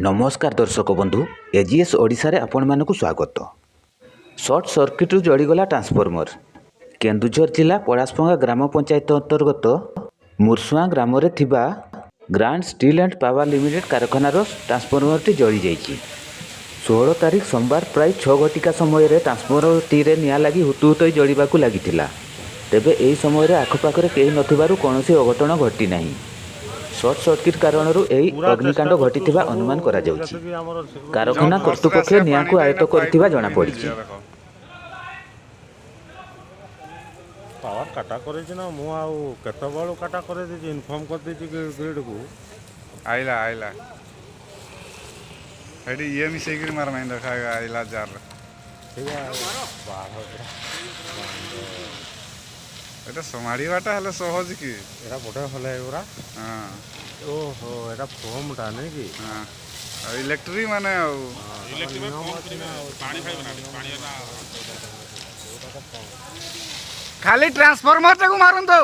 ନମସ୍କାର ଦର୍ଶକ ବନ୍ଧୁ, ଏଜିଏସ୍ ଓଡ଼ିଶାରେ ଆପଣମାନଙ୍କୁ ସ୍ୱାଗତ। ସର୍ଟ ସର୍କିଟ୍ରୁ ଜଳିଗଲା ଟ୍ରାନ୍ସଫର୍ମର। କେନ୍ଦୁଝର ଜିଲ୍ଲା ପଳାଶପଙ୍ଗା ଗ୍ରାମ ପଞ୍ଚାୟତ ଅନ୍ତର୍ଗତ ମୁରସୁଆଁ ଗ୍ରାମରେ ଥିବା grand steel and power limited କାରଖାନାର ଟ୍ରାନ୍ସଫର୍ମରଟି ଜଳିଯାଇଛି। 16 ତାରିଖ ସୋମବାର ପ୍ରାୟ 6 ଘଟିକା ସମୟରେ ଟ୍ରାନ୍ସଫର୍ମରଟିରେ ନିଆଁ ଲାଗି ହୁତୁ ହୁତୁ ହୋଇ ଜଳିବାକୁ ଲାଗିଥିଲା। ତେବେ ଏହି ସମୟରେ ଆଖପାଖରେ କେହି ନଥିବାରୁ କୌଣସି ଅଘଟଣ ଘଟିନାହିଁ। ସର୍ଟ ସର୍କିଟ୍ କାରଣରୁ ଏହି ପୁରା ଅଗ୍ନିକାଣ୍ଡ ଚେଷ୍ଟା କରୁଛୁ ଘଟିଥିବା ସବୁ ଅନୁମାନ କରାଯାଉଛି। ଯେତିକି ଆମର security କାରଖାନା କର୍ତ୍ତୃପକ୍ଷ ନିଆଁକୁ ଆୟତ୍ତ କରିଥିବା ଜଣାପଡ଼ିଛି। ପାୱାର କାଟା କରିଛି ନା, ମୁଁ ଆଉ କେତେବେଳୁ କାଟା କରିଦେଇଛି, ଇନଫର୍ମ କରିଦେଇଛି ଗ୍ରିଡ଼କୁ। ଆଇଲା ଆଇଲା, ଏଠି ଇଏ ମିଶେଇକିରି ମାର ମାଇଁ ଦେଖା ଆଇଲା ଜାରରେ। ବାହାର। ଏଟା ସମାଳିବାଟା ହେଲେ ସହଜ କି? ଏଟା ବଢ଼ିଆ ହେଲେ ଏଗୁରା। ହଁ। ଓହୋ, ଏଟା ଫୋମ୍ଟା ନାଇଁ କି? ହଁ, ଆଉ ଇଲେକ୍ଟ୍ରିକ୍ ମାନେ ଆଉ ପାଣି। ଖାଲି ଟ୍ରାନ୍ସଫର୍ମରଟାକୁ ମାରନ୍ତୁ।